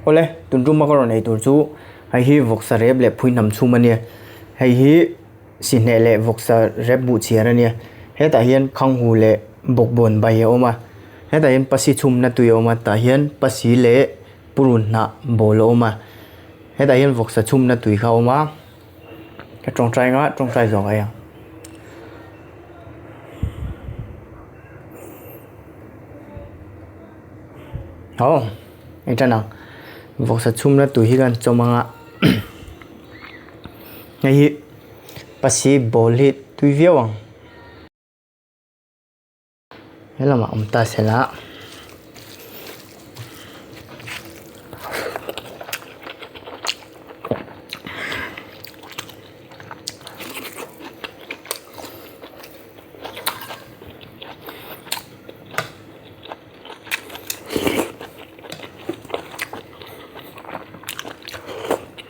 Awle, tun tum a ka rawn ei tur chu hei hi vawksa rep leh phui hnam chhum a nia. Hei hi sihneh leh vawksa rep buh chhiar a nia. Hetah hian khanghu leh bawkbawn bai a awm a. Hetah hian pasi chhumna tui a awm a tah hian pasi leh purun hnah bawl a awm a. Hetah hian vawksa chhumna tui kha a awm a. Ka tawngtai anga tawngtai zawk ai ang. Aw eng tan ang vawksa chhumna tui hi kan chawm anga hei hi pasi bawl hi tui viau ang. He lamah awm ta se la.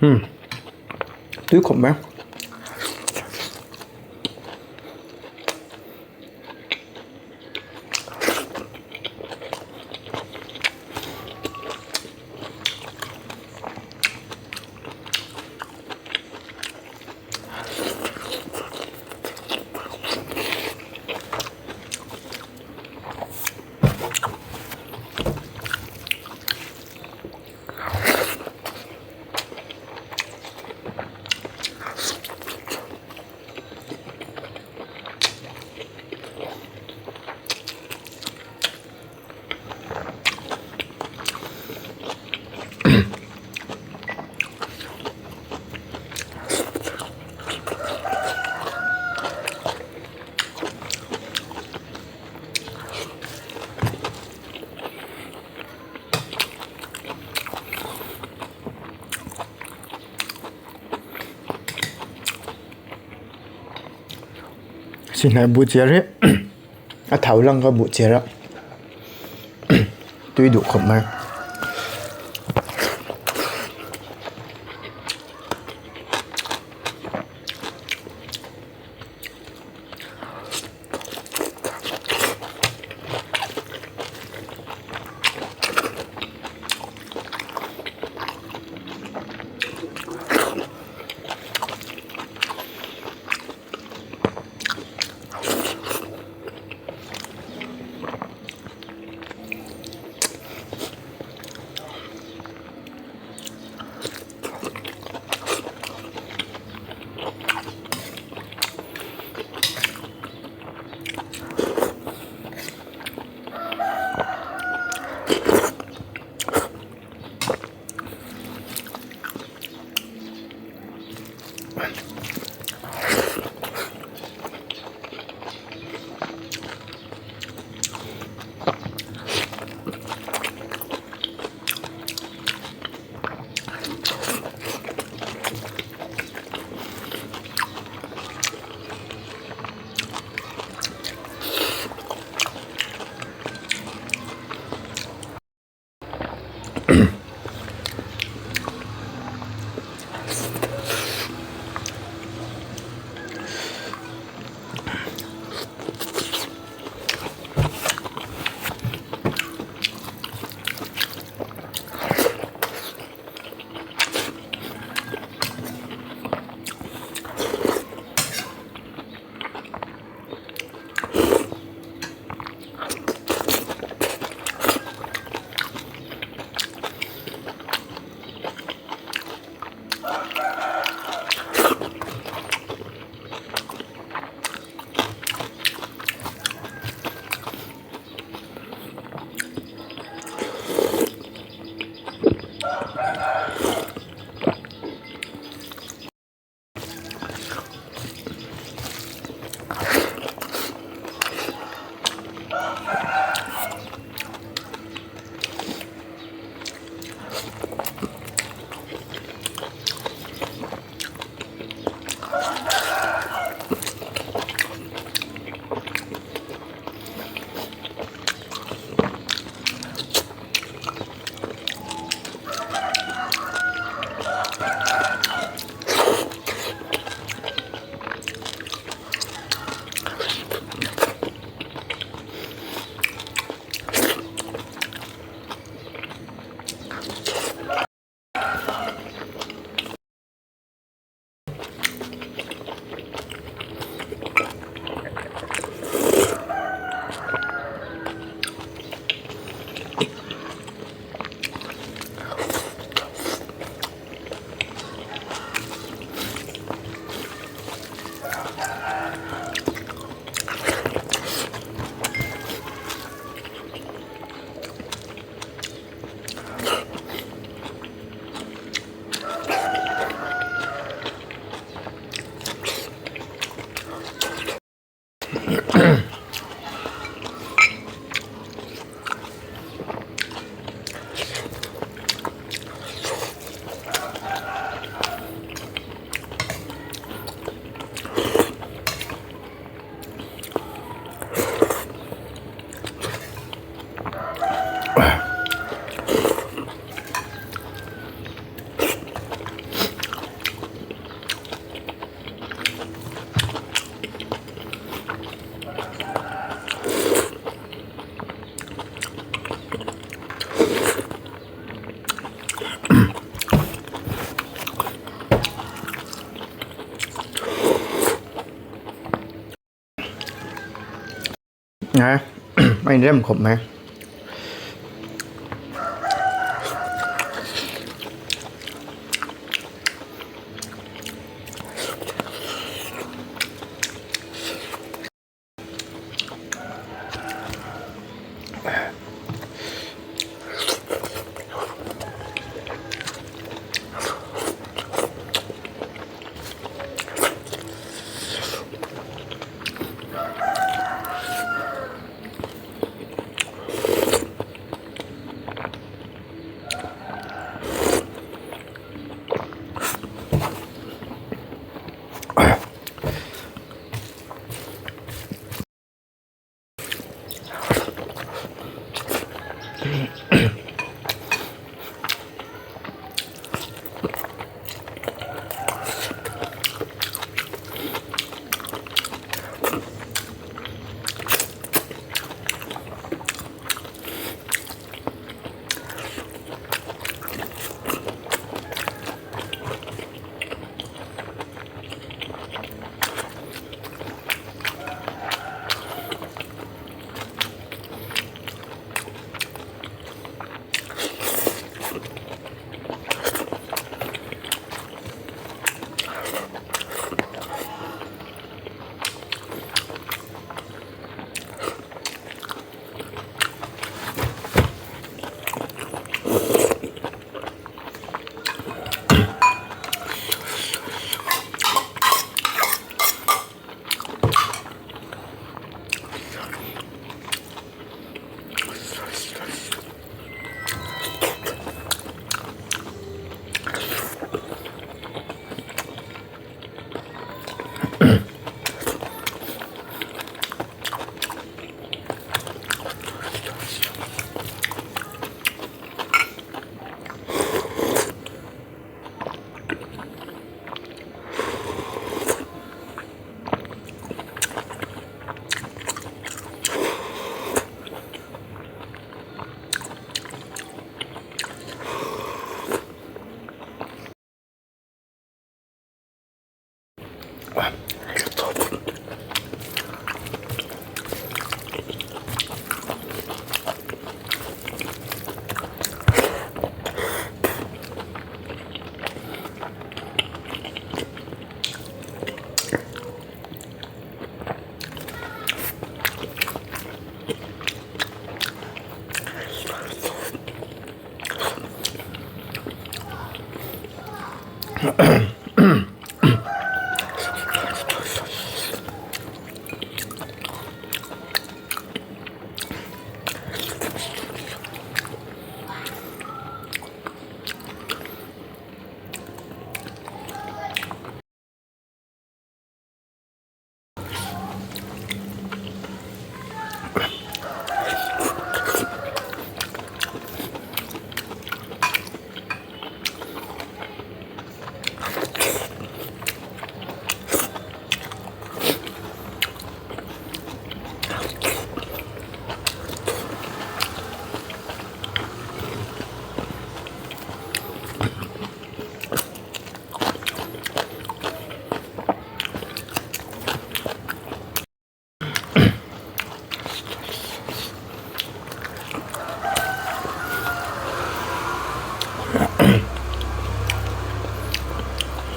Umm tui khawp mai. Sihneh buh chiar hi a thau lang ka buh chiar a tui duh khawp mai. A inrem khawp mai.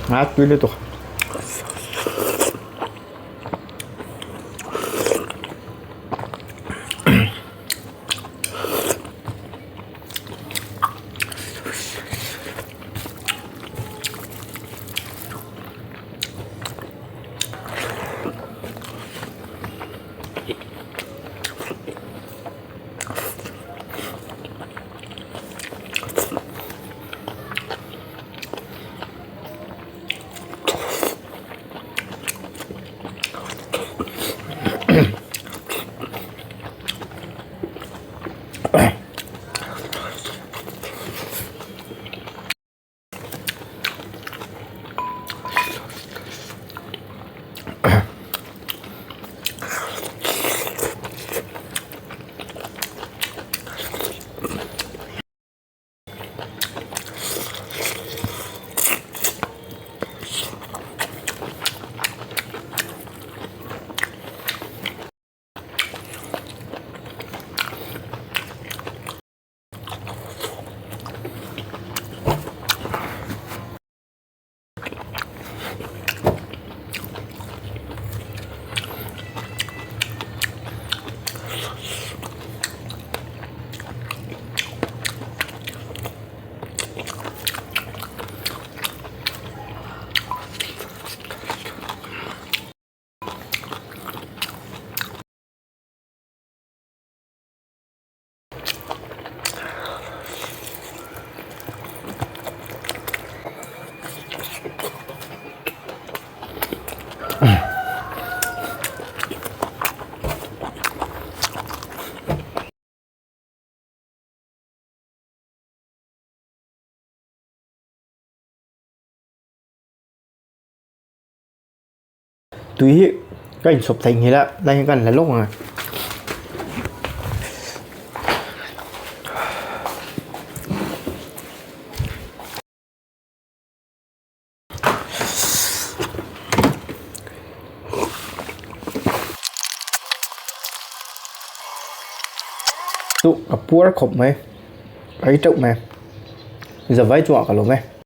A tui lutuk. Tui hi ka inchhawp theih nghilh a lai hian ka han la lawk ang a. Chu a puar khawp mai a ei teuh mai zavai chungah ka lawm e.